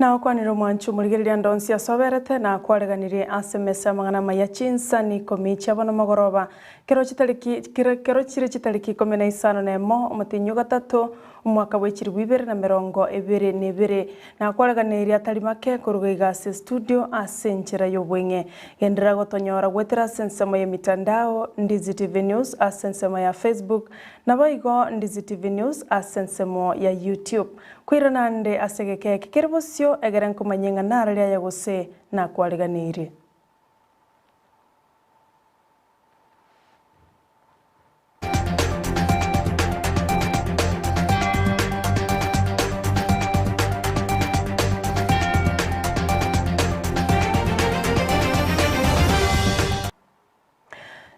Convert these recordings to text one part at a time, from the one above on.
Nagokwanire omwancho omorigereria ande onsi ase oberete, na kwareganirie ase emesa y'amang'ana amaya chinsani ikomi chia bono mogoroba, kero chitariki kero chire chitariki ikomi na isano na emo, omotienyi o gatato, omwaka bwe chilifu ibere na emerongo ebere na ebere. Nakwareganirie atari make koruga iga ase estudio ase enchera y'obweng'e. Genderera gotonyora goetera ase ensemo y'emitandao, Ndizi TV News ase ensemo ya Facebook, naboigo Ndizi TV News ase ensemo ya YouTube. Koirana ande ase egeka eke kere bosio, egere nkomanye ng'a narari aye gose nakwariganeirie.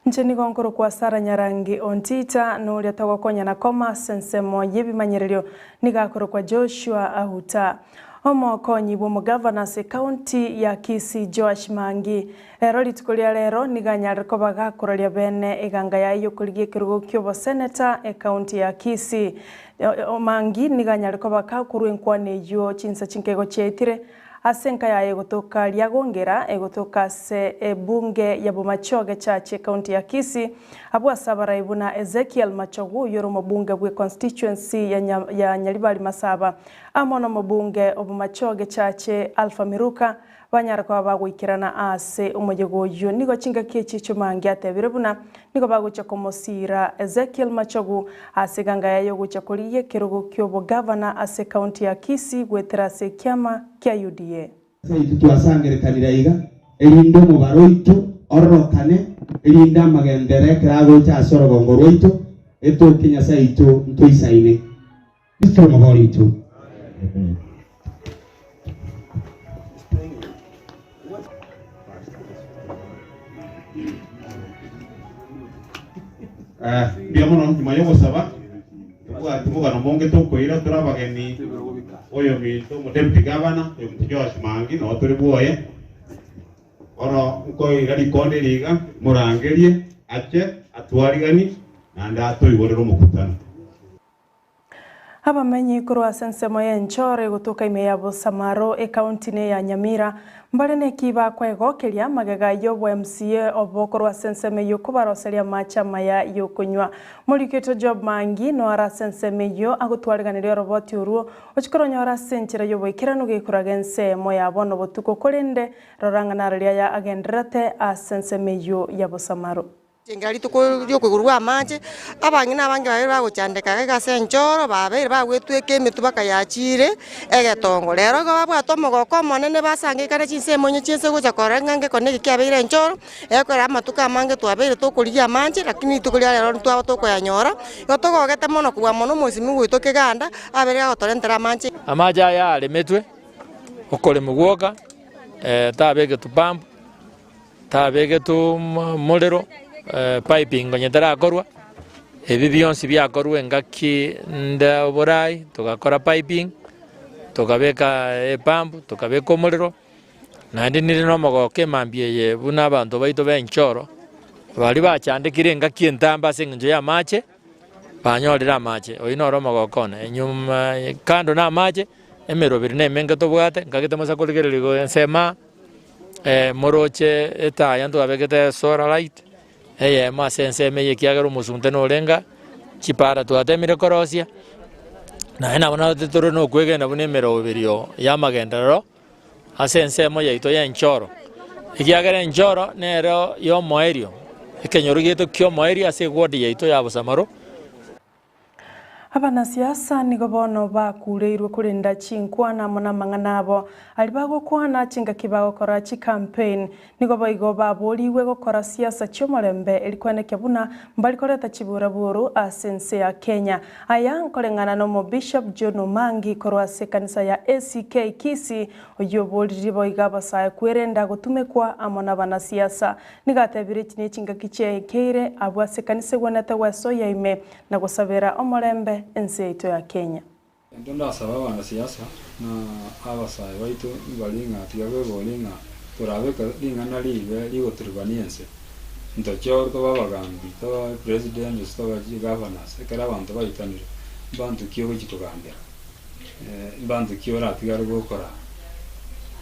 Inche nigo nkorokwa Sarah Nyarangi Ontita, na oria togokonyana koma ase ensemo y'ebimanyererio nigo akorokwa Joshua Ahuta. Omokonyi bw'omogavana ase ekaunti ya Kisii Joash Mangi, rero rituko ria rero nigo anyarire koba gakoraria bene eganga yaye y'okorigia ekerogo ki'oboseneta ekaunti ya Kisii. Mangi nigo anyarire koba gakorwa enkwana eyio chinsa chinkego chiaetire Ase enka yaye egotoka Riagongera, egotoka ase ebunge ya Bomachoge Church ecounty ya Kisii, abwo ase abarai buna Ezekiel Machogu oyore omobunge bwe constituency ya ya Nyaribari Masaba amo nomobunge o Bomachoge Church Alpha Miruka banyare koba bagoikerana aase omoyega oyio. Nigo chingaki echi Chumangi atebire buna nigo bagochia komosiira Ezekiel Machogu ase eganga yaye ogochia korigia ekerogo ki'obogavana ase ekaunti ya Kisii goetera ase ekiama kia UDA. Ase intwe twasangerekanire aiga, erinde omobaro oito ororokane, erinde amagenderero ekero agocha ase orogongo rwaito, etoke Nyasae oito ntoisaine. Kristo omobori oito. Amen. Mbuya mono nyuma y'ogosaba tobwati omogano monge tokoira tore abageni oyominto omodeputy governor oyominto Joash Mangi noo tore bwoye bono nkoira rikondo eri iga morangerie ache atwarigani naende atoigorere omokutano. Abamenyi korwa ase ensemo y'enchoro egotoka ime ya Bosamaro, ekaunti ne ya Nyamira, mbare neki bakwegokeria magega y'obo MCA obo korwa ase ensemo eyio kobaroseria amache amaya y'okonywa. Morikito Job Mangi noare ase ensemo eyio agotwariganeria oroboti orwo ochia koronyora ase enchera y'oboikeranu gekoraga ensemo ya bono botuko korende rora ng'a nararia aya agendererete ase ensemo eyio ya Bosamaro. Chingera rituko ri'okoigorwa gw'amache, abang'ina abange babeire bagochandeka iga ase enchoro, babeire bagwetweka emetwe bakayachiire egetongo. Rero igo babwate omogoko omonene basangekane chinsemo onye chi'ense gocha korora ng'a ngekone eke kiabeire enchoro, egekorera amatuko amange twabeire tokorigia amache, lakini rituko ria rero ntwaba tokoyanyora, igo togogete mono kobua mono omosimi goito keganda, abeire agotorentera amache. Amache aya aremetwe okoremwa gwoka, tabegetwe pump. Tabegetwe omorero, piping onye terakorwa, ebi bionsi biakorwa engaki nde oborai, togakora piping, tokabeka epump, tokabeka omorero, naende nire na omogoko emambia eye buna abanto baito ba enchoro, baria bachandekire engaki entambe ase eng'encho ya amache, banyorire amache, oyio noro omogoko one. Nyuma kando na amache, emeroberi na emenge tobwate, nkagete mosa korigereria igo ensemo aa. Moroche etaya ntwabegete solar light, eyemo ase ensemo eye ekiagera omosunte norenga, chipara twatemire korosia, naende nabo naroche tore na okwegena buna emeroberio ya amagenderero ase ensemo yaito ya enchoro, ekiagera enchoro nero ya omoerio, ekenyoro giaito kia omoerio ase eward yaito ya Bosamaro. Abanasiasa nigo bono bakureirwe korenda chinkwana amo namang'ana abo aria bagokwana chingaki bagokora chicampaign. Nigo boigo baborigwe gokora siasa chiomorembe eri kwenekia buna mbari koreta chiburaburu ase ense ya Kenya. Aya nkoreng'ana nomobishop John Omangi korwa ase ekanisa ya ACK Kisii oyio oboririe boigo abasae kwerenda gotumekwa amo nabanasiasa. Nigo atebire echi nechingaki chiaikeire abwo ase ekanisa egwenerete gwesoyia ime na gosabera omorembe ense yaito ya Kenya. Intwe ndasaba abanasiasa na abasae baito mbari ng'a tiga beborie ng'a torabeke ring'ana ribe rigoturubania ense. Ntochorwe tobe abagambi, tobe president gose tobe chigovernors ekero abanto baitanire, mbanto ki ogochi kogambera? Mbanto ki oratigare gokora?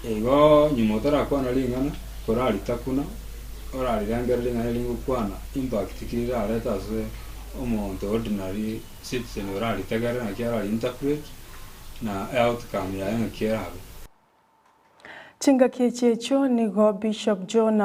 Igo nyuma otarakwana ring'ana, koraritakuna, orarirengereri ring'ana eri ngokwana, impact ki rirarete ase omonto ordinary citizen oraritegerere naki arari interpret, na eoutcome yaye ng'aki erabe. Chingaki echi echio nigo Bishop John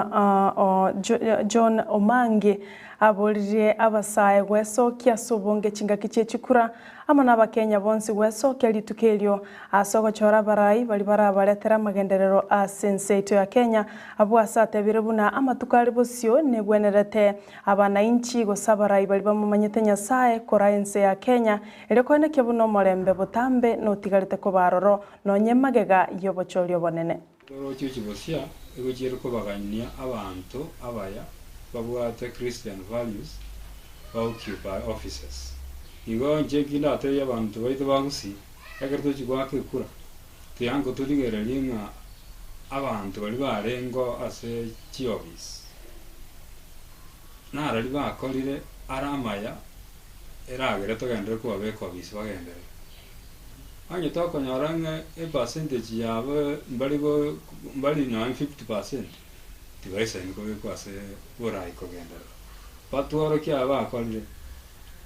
John Omangi aboririe abasae gwesokia ase obonge chingaki chie chikura amo n'Abakenya bonsi gwesokia rituko erio ase ogochora abarai baria barabaretere amagenderero ase ense yaito ya Kenya abwo ase atebire buna amatuko are bosio nebwenerete abanainchi gose abarai baria bamomanyete Nyasae koraa ense ya Kenya erio koenekia buna omorembe botambe notigarete koba aroro Nonye magega y'obochori obonene. Toroche chibosia egochiera kobagania abanto abaya babwate Christian values ba occupy offices. Igo inche eki ndatebie abanto baito ba Gusii, ekero tochia goaka ekura, tiango torigererie ng'a abanto baria barengeo ase chiofisi narari bakorire are amaya eragere togenderere kobabeka ofisi bagenderere. Onye tokonyora ng'a epercentage yabo mbari go mbari nonye 50%, tibaisaini kobekwa ase borai kogenderera. Batworokie aba bakorire,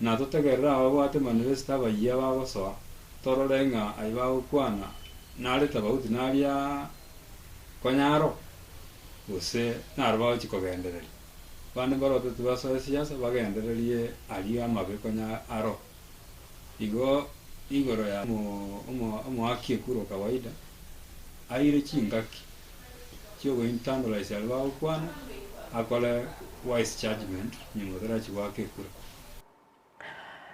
na totegerere ababwate manifesto abayia bagosoa, torore ng'a ayio bagokwana nare tofauti naria konya aro, gose naro bagochia kogendereria. Bande mbarote tibasoe siasa bagendererie aria amabe konya aro. Igo igoro ya omoaki ekura o kawaida aire chingaki chiogointernalize aria bagokwana akore wise judgement nyuma otarachia goaka ekura.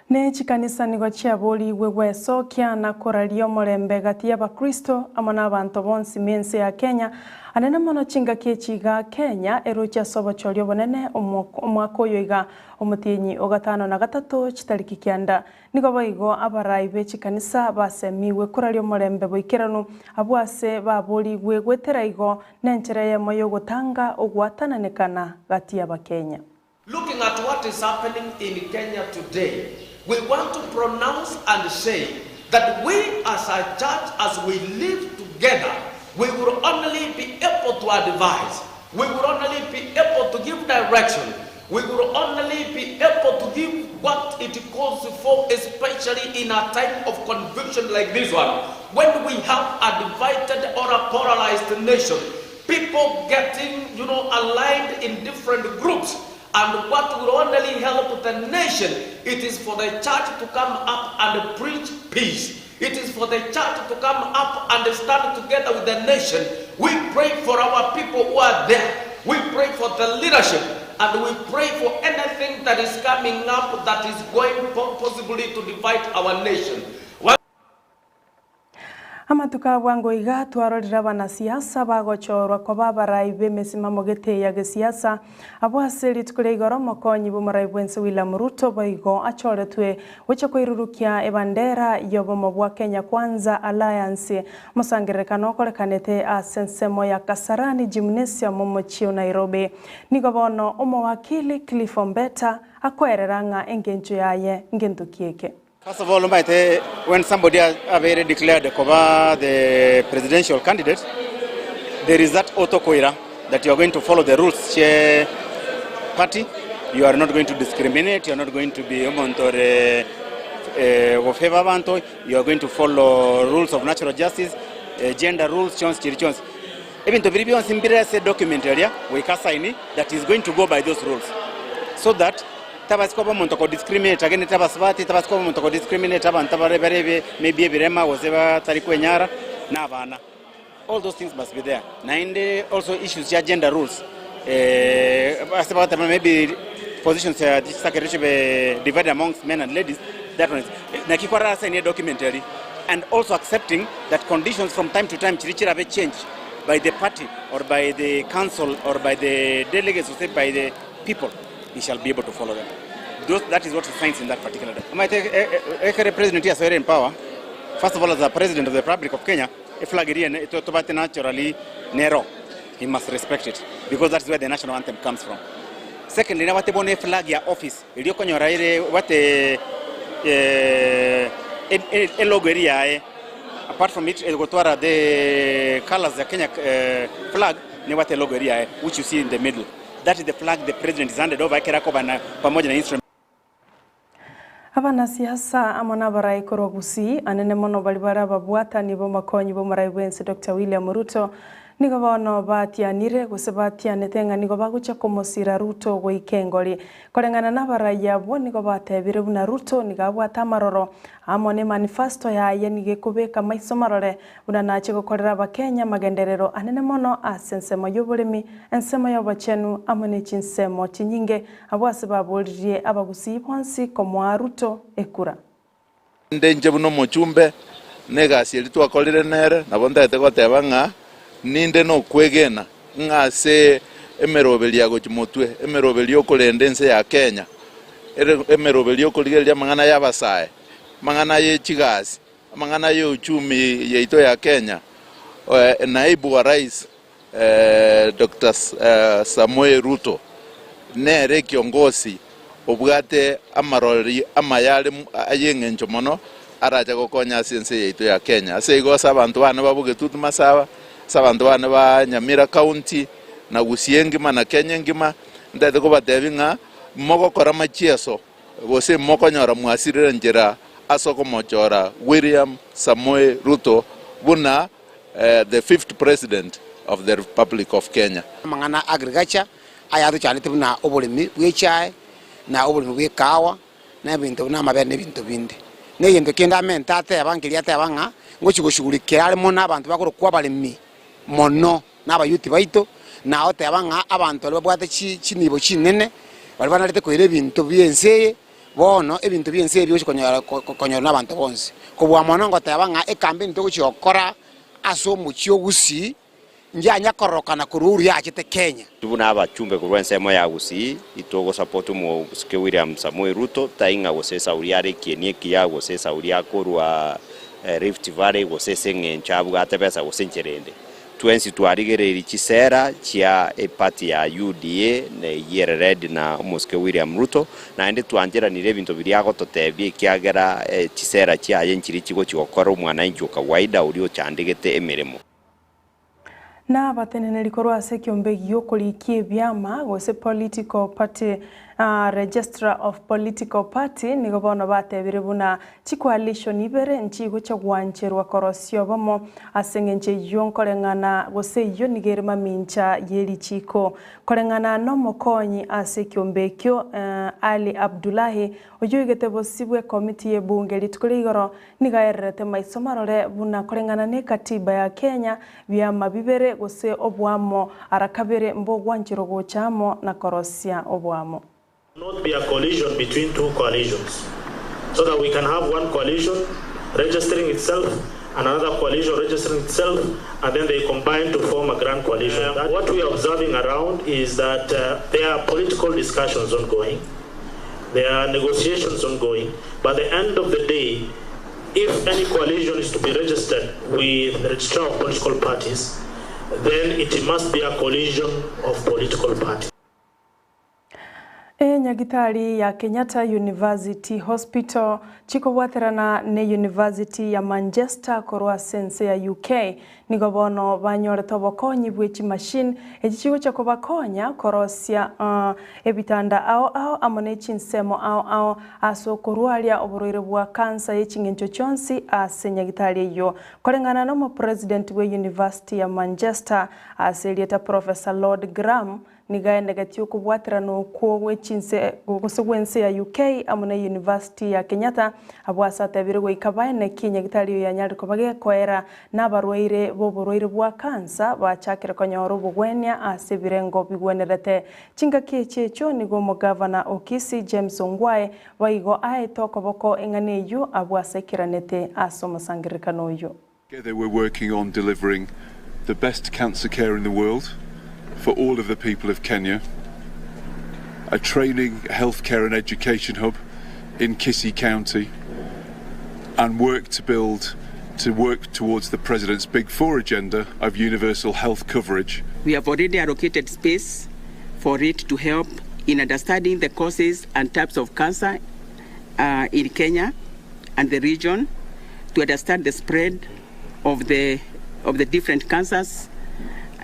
Ne chikanisa nigo chiaborigwe gwesokia na koraria omorembe gati y'Abakristo amo n'abanto bonsi m'ense ya Kenya, anene mono chingaki echi iga Kenya eroche ase obochori obonene omwaka oyo iga Omotienyi o gatano na gatato chitariki kianda, nigo boigo abarai be chikanisa basemigwe koraria omorembe boikeranu, abwo ase baborigwe goetera igo nenchera eyemo y'ogotanga ogwatananekana gati y'Abakenya. Looking at what is happening in Kenya today, we want to pronounce and say that we as a church as we live together, we will only be able to advise, we will only be able to give direction, We will only be able to give what it calls for, especially in a time of confusion like this one, when we have a divided or a polarized nation, people getting, you know, aligned in different groups. And what will only help the nation, it is for the church to come up and preach peace. It is for the church to come up and stand together with the nation. We pray for our people who are there. We pray for the leadership and we pray for anything that is coming up that is going possibly to divide our nation. Amatuko a bwango iga twarorire abanasiasa bagochorwa koba abarai b'emesimamo gete ya gesiasa. Abwo ase rituko ria igoro omokonyi bw'omorai bw'ense William Ruto boigo achoretwe gochia koirurukia ebandera y'obomo bwa Kenya Kwanza Alliance, omosangererekano okorekanete ase ensemo ya Kasarani Gymnasium omochie o Nairobi. Nigo bono omowakili Cliff Ombeta akoerera ng'a engencho yaye ngento ki eke. First of all omanyete when somebody abeire declared koba the presidential candidate there is that oath okoira that you are going to follow the rules chie party you are not going to discriminate you are not going to be omonto ore go favor abanto you are going to follow rules of natural justice gender rules chionsi chiria chionsi ebinto biria bionsi mbire ase edocument eria goika asaini that he is going to go by those rules so that Tabasi koba omonto oko discriminate against abasubati, tabasi koba omonto oko discriminate abanto abare bare ebe maybe ebirema gose batari kwenyara na abana. All those things must be there. Naende also issues chia gender rules ase bagoteba maybe positions chisakere chibe divided amongst men and ladies that one is naki kwarara sign edocument eria and also accepting that conditions from time to time chiria chirabe changed by the party or by the council or by the delegates gose by the people. he shall be able to follow them. Those, that is what he signs in that particular day. Omanyete ekere president asoire in power, first of all as a president of the Republic of Kenya, eflag eria ene tobate naturally nero. He must respect it because that is where the national anthem comes from. Secondly, nabate bono eflag ya office eria okonyora ere obate elogo eria yaye. Apart from it egotwara the colours ya Kenya flag nebwate elogo eria yaye which you see in the middle. That is the flag the president is handed over ekero akoba na pamoja na instrument. Abanasiasa amo nabarai korwa Gusii, anene mono baria bare ababwatani b'omokonyi bw'omorai bw'ense Doctor William Ruto, nigo bono batianire gose batianete ng'a nigo bagochia komosira Ruto goika engori. Koreng'ana nabarai abwo nigo batebire buna Ruto nigo abwate amaroro amo nemanifesto yaye nigo ekobeka maiso marore buna nache gokorera abakenya amagenderero anene mono ase ensemo y'oboremi, ensemo y'obochenu amo ne chinsemo chinyinge Abwo ase baboririe abagusii bonsi komoa Ruto ekura. Inde inche buna omochumbe, na egasi eria twakorire nere, nabo ntagete goteba ng'a ninde nokwegena ng'a ase emeroberi ya gochia motwe, emeroberi y'okorenda ense ya Kenya, emeroberi y'okorigereria amang'ana y'abasae, amang'ana ye chigasi, amang'ana y'euchumi yaito ya Kenya, naibu wa rais Doctor Samoei Ruto nere ekiongosi obwate amarori amaya are ay'eng'encho mono arache gokonya ase ense yaito ya Kenya. Ase igo ase abanto bane ba Bogetutu Masaba, ase abanto bane ba Nyamira County na Gusii engima na Kenya engima, ntagete kobatebia ng'a mogokora amachieso gose mokonyora mwasirire enchera ase okomochora William Samoei Ruto buna the fifth president of the Republic of Kenya. Amang'ana agriculture ayatochandete buna oboremi bw'echae na oboremi bw'ekahawa na ebinto buna amabere na ebinto binde. Na egento kende amente ateba nkeria ateba ng'a ngochia goshughulikera are mono abanto bakorokwa abaremi mono na abayuti baito, na oteba ng'a abanto baria babwate chi chinibo chinene baria banarete koira ebinto bi'ense eye. Bono ebinto bi'ense ebi ogochia konyora konyorwa nabanto bonsi. Kobua mono ngoteba ng'a ekampeni togochia gokora ase omochie o Gusii njanya kororokana korwa Uhuru yachete Kenya. Intwe buna abachumbe korwa ensemo ya Gusii itogosupport omosike William Samoei Ruto tai ng'a gose esauri are ekieni ekiya gose esauri akorwa Rift Valley gose ase eng'encho abwate besa gose enchera ende. Twensi twarigereirie chisera chia eparty ya UDA na eyio ere led na omosike William Ruto, naende twancheranire ebinto biria agototebia ekiagera chisera chiaye nchiria chigochia gokora omwananchi o kawaida oria ochandegete emeremo. Na abateneneri korwa ase ekiombe gi'okorikia ebiama gose Political Party Registrar of Political Party nigo bono batebire buna Chicoalition ibere nchigocha gwancherwa korosia obomo, ase engencho eyio nkoreng'ana gose eyio nigo ere mamincha ye richiiko. Koreng'ana nomokonyi ase ekiombe ekio, Ali Abdullahi, oyio oigete bosio bw'ekomiti y'ebunge rituko ria igoro, nigo aererete maiso marore buna koreng'ana n'ekatiba ya Kenya, biama bibere gose oboamo ara kabere mbogwancherwa gocha amo na korosia oboamo. Not be a coalition between two coalitions so that we can have one coalition registering itself and another coalition registering itself and then they combine to form a grand coalition. What we are observing around is that there are political discussions ongoing, there are negotiations ongoing, but at the end of the day if any coalition is to be registered with the registrar of political parties then it must be a coalition of political parties. Enyagitari ya Kenyatta University Hospital chikobwaterana ne University ya Manchester korwa ase ense ya UK nigo bono banyorete obokonyi bwe chimachine echi chigocha kobakonya korosia ebitanda ao ao amo ne chinsemo ao ao ase okorwaria oborwaire bwa cancer ye ching'encho chionsi ase enyagitari eyio. Koreng'ana nomopresident bwe University ya Manchester ase erieta Professor Lord Graham Nigo aendegetie okobwaterana okwo gwe chinse gose gw'ense ya UK amo na University ya Kenyatta, abwo ase atebire goika baeneki nyagitari oyo yanyarire koba gekoera na abarwaire b'oborwaire bwa cancer bachakire konyora obogwenia ase ebirengo bigwenerete. Chingaki echi echio nigo omogavana o Kisii James Ongwae boigo aete okoboko eng'ana eyio abwo ase aikeranete ase omosangererekano oyio. Together we're working on delivering the best cancer care in the world for all of the people of Kenya, a training, healthcare and education hub in Kisii County, and work to build to work towards the President's Big Four agenda of universal health coverage. We have already allocated space for it to help in understanding the causes and types of cancer uh, in Kenya and the region, to understand the spread of the, of the different cancers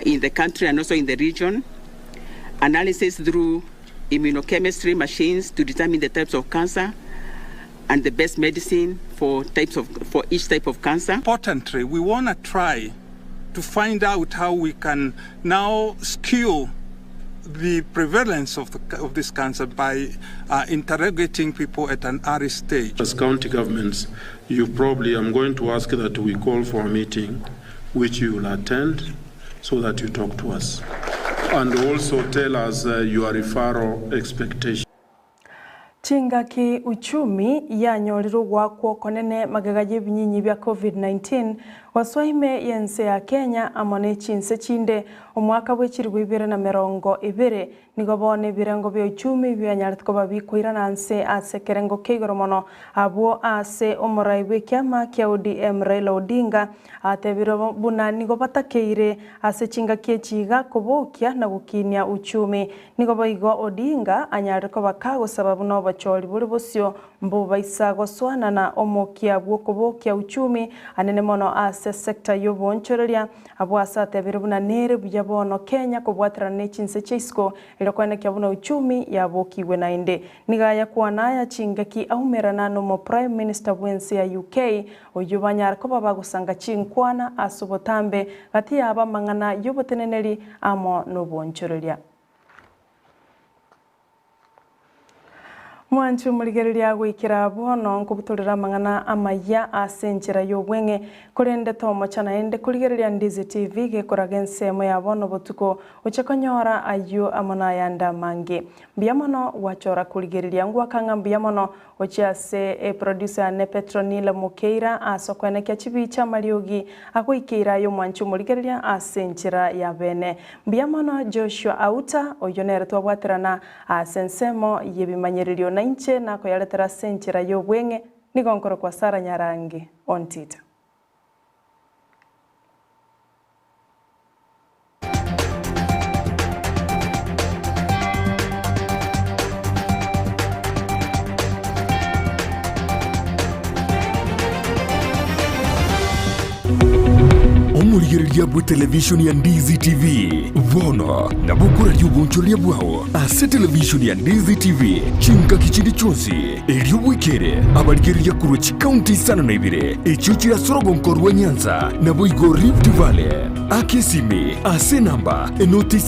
in the country and also in the region, analysis through immunochemistry machines to determine the types of cancer and the best medicine for types of for each type of cancer. Importantly, we want to try to find out how we can now skew the prevalence of, the, of this cancer by interrogating people at an early stage. As county governments, you probably, I'm going to ask that we call for a meeting which you will attend so that you talk to us and also tell us your referral expectation. Chingaki uchumi yanyorire ogoakwa okonene magega y'ebinyinyi bia Covid-19 gosoa ime y'ense ya Kenya amo ne chinse chinde omwaka bwe chilifu ibere na merongo ibere nigo bono ebirengo bia uchumi bianyarete koba bikoirana nse ase ekerengo kia igoro mono abwo ase omorai bwa ekiama kia ODM Raila Odinga atebire buna nigo batakeire ase chingaki echi iga kobokia na gokinia uchumi. Nigo boigo Odinga anyarire koba kagosaba buna obochori bore bosio mbobaisa gosoanana omokia bw'okobokia uchumi anene mono ase sector y'oboonchoreria. Abwo ase atebire buna nere buya bono Kenya kobwaterana ne chinse chia isiko erio koenekia buna uchumi yabokigwe naende. Nigo ayakwana aya chingaki aumerana nomo Prime Minister bw'ense ya UK oyio banyare koba bagosanga chinkwana ase obotambe gati yabo amang'ana y'oboteneneri amo noboonchoreria. Mwanche omorigereria goikera bono nkobutorera amang'ana amaya ase enchera y'obweng'e, korende tomocha naende korigereria Ndizi TV gekoraga ensemo ya bono botuko oche konyora ayio amo nayande amange. Mbuya mono gwachora korigereria ngwaka ng'a mbuya mono Gochia ase eproducer yane Petronila Mokeira ase okoenekia chibicha amariogi agoikeire aye omwanchi omorigereria ase enchera ya bene. Mbuya mono Joshua Auta, oyio nere twabwaterana ase ensemo y'ebimanyererio na inche nakoyaretera ase enchera y'obweng'e, nigo nkorokwa Sarah Nyarangi Ontita. Omorigereria bw'etelevishoni ya Ndizi TV bono nabo okoraria obonchoreria bwao ase televishoni ya Ndizi TV chingaki chinde chionsi, erio bwekere abarigereria korwa chikaunti isano na ibere echio chire ase orogonko rwa Nyanza naboigo Rift Valley. Aka esimi ase enamba enoti.